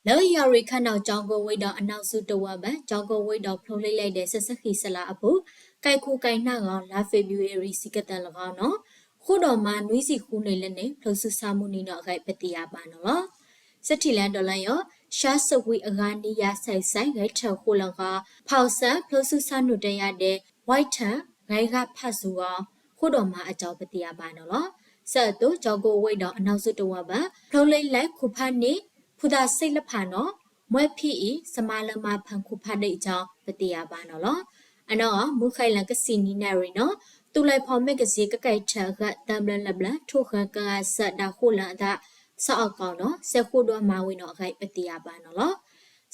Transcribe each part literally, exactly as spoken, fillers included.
လၢယၣ်ရံၣ်ခၢၣ်နၢ် ကၠီကိဝ့ၢ်ဒီး အနောက်စုတစ်ဝက်ဘက် ကၠီကိဝ့ၢ်ဒီး ဖျိလၢလဲၤဒဲး ဆယ့်ဆယ့်ခု ဆယ့်လအပူၤ ကိုက်ခူကိုက်နှောက် လါ February ဆံကတၢၢ်လၢဂီၢ်နီၤ ဃိဒီးမၤနွံဆံဃုန့ၣ်လၢန့ၣ် ဖျိဆူဆါမုၢ်နံၤနီၤ အဂ့ၢ်ပသ့ၣ်ညါဘၣ်နီၤလီၤ. စထံၣ်လၢဒိးလၢယီၤ ရှမ်းစစ်ဝေး အဂၤနွံယၤ စဲးစဲး ဂဲၤထၢၣ်ဃိလၢဂီၤ ဖောက်ဆန် ဖျိဆူဆါနုာ်တယၢ်ဒဲး ဝဲထၢၣ် ဂဲၤဂၤဖးစူၤဂီၤ ဃိဒီးမၤအကၠီပသ့ၣ်ညါဘၣ်နီၤလီၤ. ဆၢအသိး ကၠီကိဝ့ၢ်ဒီး အနောက်စုတစ်ဝက်ဘက် ဖျိလၢလဲၤခူဖးန့ၣ် ဖုသးစံးလၢဖးနီၤ မွဲဖံအံၤ စမါလၢမၤဖးခူဖးဒံးအကၠီ ပသ့ၣ်ညါဘၣ်နီၤလီၤ. အနီၢ်အီၤ မုၢ်ဃ့လၢကဆံနွံနၣ်ရံၣ်နီၤ သုးလၢၢ်ဖီမဲကဇ့ ကကဲထၢၣ်အဂၤ တဘျီလၢဘျီ ထိၣ်ဃၢကဂၤစၢဒၣ်ဃိလၢအသး ဆၢအကီၢ်နီၤ ဆဲးဃိဒီးမၤဝဲနီၤ အဂ့ၢ်ပသ့ၣ်ညါဘၣ်နီၤလီၤ.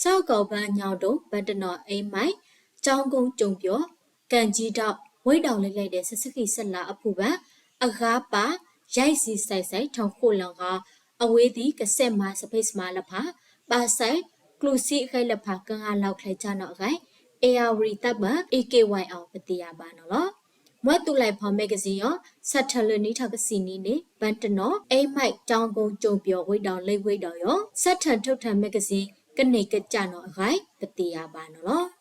ဆၢအကီၢ် ဘၣ်ညီဒိၣ် ဘၣ်တနီၤ အ့မး ကျောင်းကုန်းကျုံပြော ကံကြီးဒေါင့် ဝ့ၢ်ဒီးလၢလဲၤဒဲး ဆယ့်ဆယ့်ခု ဆယ့်လအပူၤဘၣ် အဂၤပာ် ယဲၢ်ဆံ စဲးစဲး ထၢၣ်ဃိလၢဂီၤ အဝဲသ့ၣ်ကစဲးမၤ စဖ့စမါလၢဖး ဘၣ်ဆဲး ကျိၣ်စံအဂ့ၢ်လၢဖး ကဂၤလီၤချဲကၠီနီၤ အဂ့ၢ် ဧရာဝတီ တပ်မတော် A K Y အီၤ ပသ့ၣ်ညါဘၣ်နီၤလီၤ. မွဲသုးလၢၢ်ဖီမဲကဇ့ယီၤ ဆၢထၢၣ်လၢနွံထီၣ်ကဆံနွံန့ၣ် ဘၣ်တနီၤ အ့မး ကျောင်းကုန်းကျုံပြော ဝ့ၢ်ဒီးလၢဝ့ၢ်ဒီးယီၤ ဆၢထၢၣ်ထိၣ်ထၢၣ်မဲကဇ့ ကန့ၢ်ကစၢ်နီၤ အဂ့ၢ်ပသ့ၣ်ညါဘၣ်နီၤလီၤ.